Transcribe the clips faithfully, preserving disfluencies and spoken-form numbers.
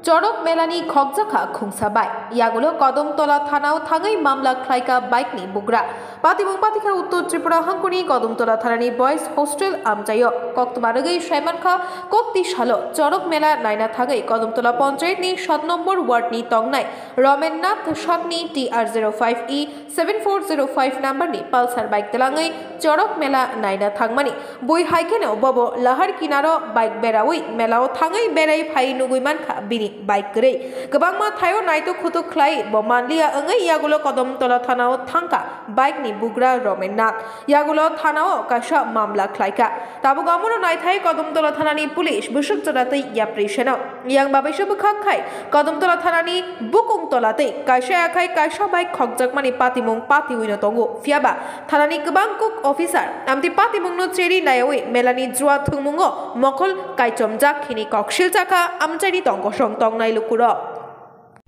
Chorok melani khokjakha khungsa bai. Yagulo Kodomtola thanao thangwi mamla khlaika bike ni bugra. Patimung patikha Uttor Tripura hangkuni Kodomtola thanani boys hostel amchaio. Koktwma rwgwi saimankha, kokti salo chorok mela naina thangwi Kodomtola ponchayat ni sat nombor ward ni tongnai Romennath sakni T R zero five E seven four zero five number ni Pulsar bike twlangwi chorok mela naina thangmani. Bui hai kheno bobo lahar kinaro bike berawi melao thangwi berai phai nugwi mankha bini bike kwrwi. Kwbangma thaio naituk khutuk khlai bo manliya wngwi yagulo Kodomtola thanao thangkha bike ni bugra Romennath. Yagulo thanao kaisa mamla khlaikha. Tabuk amono naithai Kodomtola thanani police bwswk jora tei yapri seno. Yang babaisa bwkhak khai Kodomtola thanani bukung tola tei kaisa yakhai kaisa bai khokjakmani patimung patiwino tongo. Phiyaba thanani kwbang kuk officer amtwi patimungno cheri naiwi melani jua thwngmungo mokhol kaichomjak hini koksil chakha amchaini tongkosong tongnai lukurok.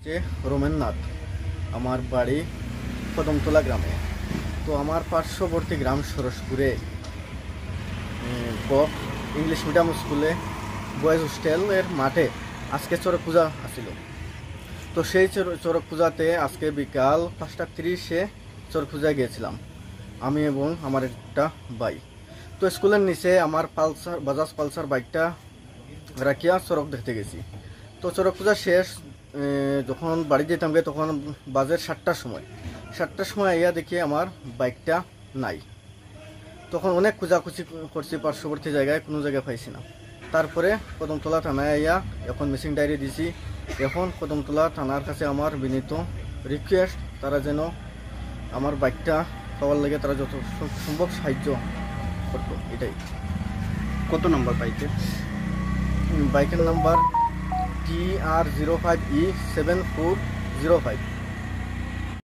যে রোমেননাথ, আমার বাড়ি কদমতলা গ্রামে। তো আমার পার্শ্ববর্তী গ্রাম সরসপুরে, এ, block English medium স্কুলে বয়েজ হোস্টেলের মাঠে আজকে চড়ক পূজা আছিল। তো সেই চড়-, চড়ক পূজাতে আজকে বিকাল পাঁচটা তিরিশে চড়ক পূজায় গিয়েছিলাম, আমি এবং আমার একটা ভাই। তো স্কুলের নিচে আমার পালসার, বাজাজ পালসার বাইকটা রাখিয়া চড়ক দেখতে গেছি। তো চড়ক পূজা শেষ, এ, যখন বাড়ি যেতাম গিয়ে তখন বাজে সাতটার সময়। সাতটার সময় আইয়া দেখি আমার বাইকটা নাই। তখন অনেক খোঁজাখুঁজি করছি পার্শ্ববর্তী জায়গায়, কোনো জায়গায় পাইছি না। তারপরে কদমতলা থানায় আইয়া এখন মিসিং ডায়েরি দিছি। এখন কদমতলা থানার কাছে আমার বিনীত রিকোয়েস্ট, তারা যেন আমার বাইকটা পাওয়ার লাগে তারা যত স-, সম্ভব সাহায্য করতো, এটাই। কত নম্বর বাইকের? উম, বাইকের number T R zero five E seven four zero five.